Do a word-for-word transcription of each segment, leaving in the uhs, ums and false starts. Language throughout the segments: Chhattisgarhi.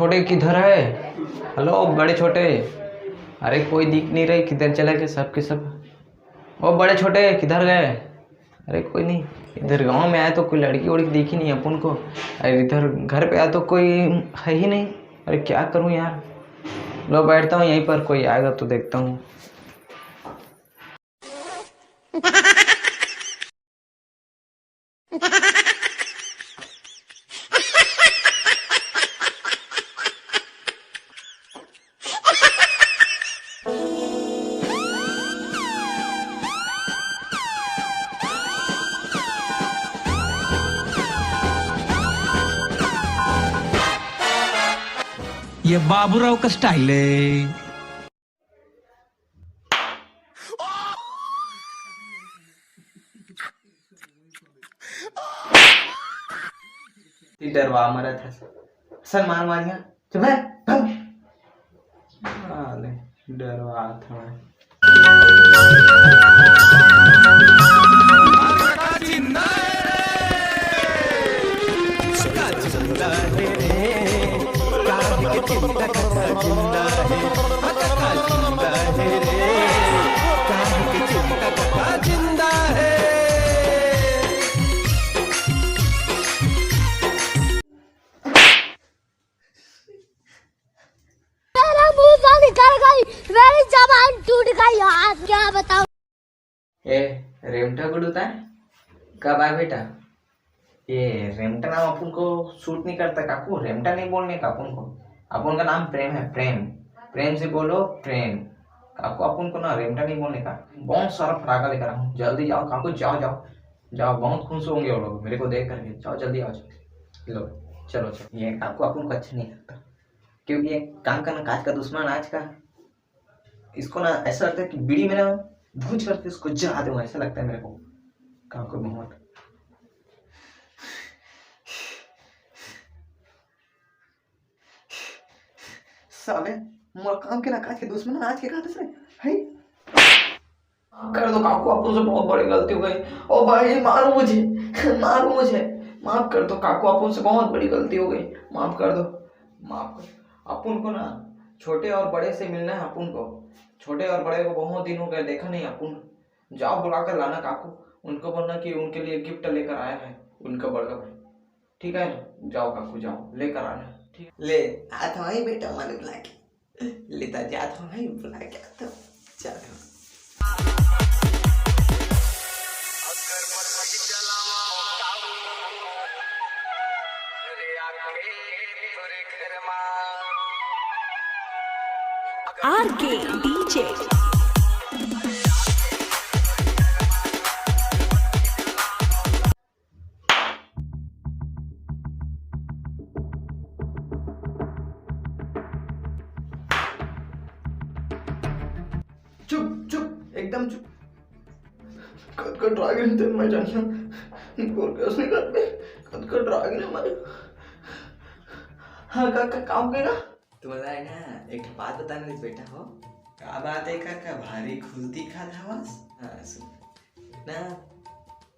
छोटे किधर है? हेलो बड़े छोटे, अरे कोई दिख नहीं रहे, किधर चले गए सब के सब? ओ बड़े छोटे किधर गए? अरे कोई नहीं, इधर गांव में आए तो कोई लड़की वड़की दिखी नहीं अपन को। अरे इधर घर पे आए तो कोई है ही नहीं। अरे क्या करूं यार, लो बैठता हूँ यहीं पर, कोई आएगा तो देखता हूँ। ये बाबूराव का स्टाइल है। डरवा मरत हस। असन मार मारिया। चुप है, भाग। साले, डरवात हवय। मेरा मुंह से निकल गई, मेरी जबान टूट गई यार, क्या बताऊं। ए, रेमटा गुडू ताय? कब आए बेटा? ये रेमटा नाम अपन को सूट नहीं करता काकू, रेमटा नहीं बोलने का अपन को। अपन का नाम प्रेम है, प्रेम। प्रेम से बोलो, प्रेम। काकू, अपन को ना रेमटा नहीं बोलने का। बहुत सारा फटाका लेकर आऊँ, जल्दी जाओ काकू, जाओ, जाओ, जाओ। बहुत खुश होंगे वो लोग मेरे को देख करके। जाओ, जल्दी आओ, जाओ। लो, चलो, चलो। ये काकू अपन को अच्छा नहीं लगता, क्योंकि ये काम करना काज का दुश्मन आज का। इसको ना ऐसा लगता है कि बीड़ी में ना भूज करके इसको जला दूं, ऐसा लगता है मेरे को। काकू बहुत साले, मोर काम के ना काज के दुश्मन आज के कहा दूसरे है। माफ कर दो काकू, अपन से बहुत बड़ी गलती हो गई। ओ भाई, मारो मुझे, मारो मुझे, माफ कर दो काकू, अपन से बहुत बड़ी गलती हो गई, माफ कर दो, माफ कर। अपन को ना छोटे और बड़े से मिलना है अपन को। छोटे और बड़े को बहुत दिन हो गए, देखा नहीं अपन। जाओ, बुला कर लाना काकू, उनको बोलना कि उनके लिए गिफ्ट लेकर आया है उनका बड़का भाई। ठीक है ना, जाओ काकू, जाओ, लेकर आना। ठीक, ले, आत हवं बेटा, मन बुला के लेता जात हवं, बुला के आत हवं, जात हवं। आर के डीजे। चुप, चुप, एकदम चुप। कतका डरा गेन तेन मैं जानना। गोर के उसने कर पे कतका डरा गेन मैं। हाँ, का, का, का हो गया? तुमला है ना, एक ठो बात बताना रहिस बेटा हो। का बात है काका, भारी खुश दिखत हवस? हाँ, सुन ना,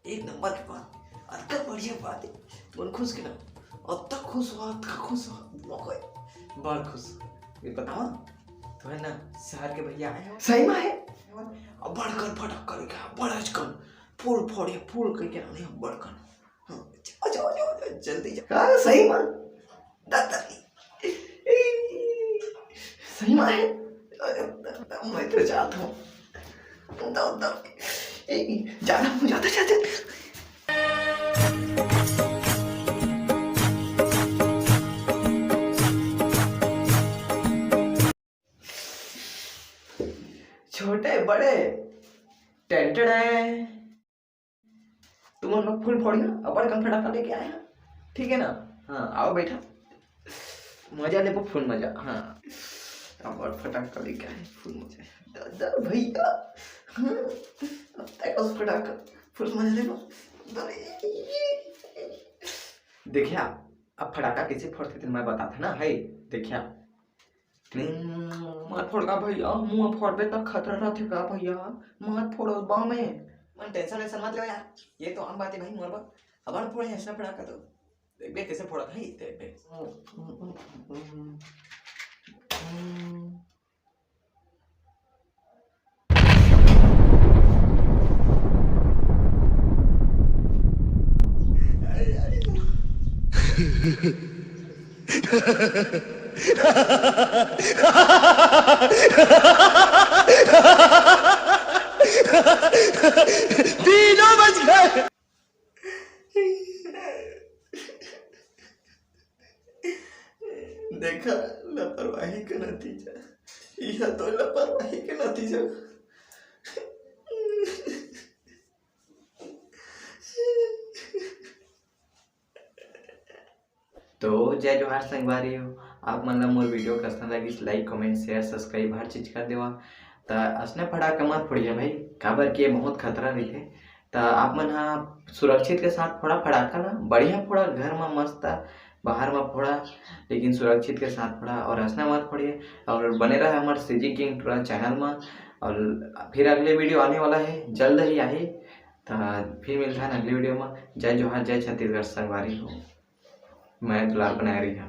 एक नंबर के बात, अतका बढ़िया बात है। मन खुश के ना, अतका खुश हुआ, अतका खुश हुआ, मौका है। बड़ खुश। ये बतावा, तो है ना, शहर के भैया आए हो। सही में है? अब बड़कन फटक करके, बड़कन फूल फोड़े, फूल करके आने हम बड़कन। हाँ, जाओ, जाओ, जाओ, जाओ, जल्दी जाओ। हाँ, सही में। दादा, सही में है? अरे, दादा, मैं तो जाता हूँ। दादा, ए, जाना, जाता, जाता। छोटे बड़े टेंटेड है। तुमन लोग फूल फोड़िया, अब्बड़ कन फटाका लेके आए हैं, ठीक है ना? हाँ, आओ बैठा, मजा लेबो फूल मजा। हाँ, अब्बड़ फटाका लेके आए, फूल मजा। दादा भैया, हाँ, अब तक उस फटाका फूल मजा लेबो। देखिया, अब फटाका कैसे फोड़ते थे मैं बताता ना, है, देखिया। हम्म, मत फोड़ का भैया, मुंह फोड़बे त खतरा रहथे का भैया, मत फोड़ो बा में। मन टेंशन वेंशन मत लो यार, ये तो आम बात है भाई, मोर बर अब्बड़ फोड़े हैं ऐसा फटाका तो। देखबे कैसे फोड़त है, देखबे। तीनों बच गए। देखा, लापरवाही का नतीजा। यह तो लापरवाही का नतीजा। तो जय जोहार संगवारी हो, आप मन ला मोर वीडियो कइसन लगिस, like, comment, share, subscribe हर चीज कर देवा। त असने फटाका मत फोड़िया भाई, काबर कि ये बहुत खतरा रहिथे। त आप मन हा सुरक्षित के साथ फोड़ा फटाका ला, बढ़िया फोड़ा, घर में मस्त, बाहर में फोड़ा, लेकिन सुरक्षित के साथ फोड़ा और असने मत फोड़िया। और बने रहा हमारे सीजी किंग टूरा चैनल में, और फिर अगले वीडियो आने वाला है, जल्द ही आही। त फिर मिलता है अगले वीडियो में। जय जोहार, जय छत्तीसगढ़ संगवारी हो, मैं दुलार बनाए रही।